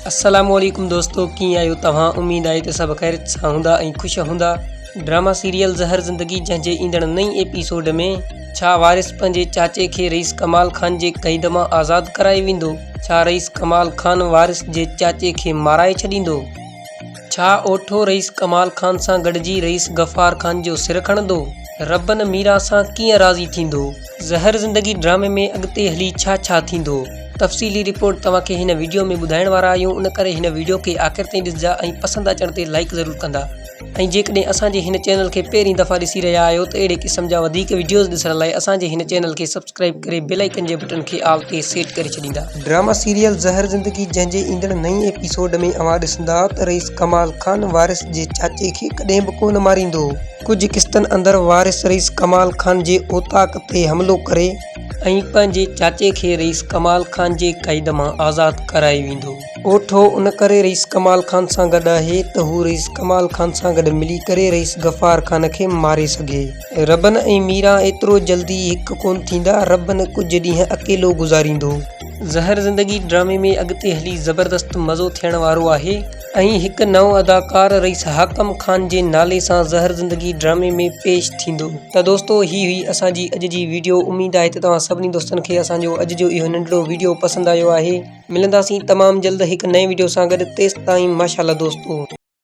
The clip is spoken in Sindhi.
السلام عليڪم دوستو ڪيئن آهيو توهان اميد آهي ته سڀ خيريت سان هوندا ۽ خوش هوندا ڊراما سيريل زهر زندگي جنهن جي ايندڙ نئين ايپيسوڊ ۾ ڇا وارث پنهنجي چاچي کي رئيس ڪمال خان جي قيد مان آزاد ڪرائي ويندو ڇا رئيس ڪمال خان وارث جي چاچي کي مارائي ڇڏيندو ڇا اوٺو رئيس ڪمال خان سان گڏجي رئيس غفار خان جو سر کڻندو ربن ميران سان ڪيئن راضي ٿيندو زهر زندگي ڊرامي ۾ اڳتي هلي ڇا ڇا ٿيندو تفصيلي رپورٽ توهان کي هن وڊيو ۾ ٻڌائڻ وارا آهيون ان ڪري هن وڊيو کي آخر تائين ڏسجا ۽ پسند اچڻ تي لائيڪ ضرور ڪندا ۽ جيڪڏهن اسان جي هن چينل کي پهرين دفعا ڏسي رهيا آهيو ته اهڙي قسم جا وڌيڪ وڊيوز ڏسڻ لاء اسان جي هن چينل کي سبسڪرائيب ڪري بيل آئيڪن جي بٽڻ کي آل تي سيٽ ڪري ڇڏيندا. ڊراما سيريل زهر زندگي جنهن جي ايندڙ نئين ايپيسوڊ ۾ اوهان ڏسندا ته رئيس ڪمال خان وارث جي چاچي کي ڪڏهن به ڪونه ماريندو. ڪجهه قسطن اندر وارث رئيس ڪمال خان جي اوطاق تي حملو ڪري ۽ پنهنجي چاچي کي رئيس ڪمال خان جي قيد مان آزاد ڪرائي ويندو. اوٺو ان ڪري رئيس ڪمال خان سان گڏ آهي ته هو رئيس ڪمال خان سان گڏ ملي ڪري رئيس غفار خان کي ماري سگهي. ربن ۽ ميران ايترو جلدي هڪ ڪونه ٿيندا، ربن ڪجهه ڏينهن اڪيلو گذاريندو. زهر زندگي ڊرامي ۾ اڳتي هلي زبردست مزو ٿيڻ وارو آهي. ۽ هڪ نئون اداڪار رئيس حاڪم خان جي نالي سان زهر زندگي ڊرامي ۾ پيش ٿيندو. ته دوستو هي هئي اسان جي اڄ جي ويڊيو اميد آهي ته توهان سڀني دوستن کي اسان جو اڄ جو اهو ننڍڙو ويڊيو پسند آيو آهي ملنداسين تمام جلد هڪ نئين ويڊيو سان گڏ تيستائين ماشاءالله دوستو.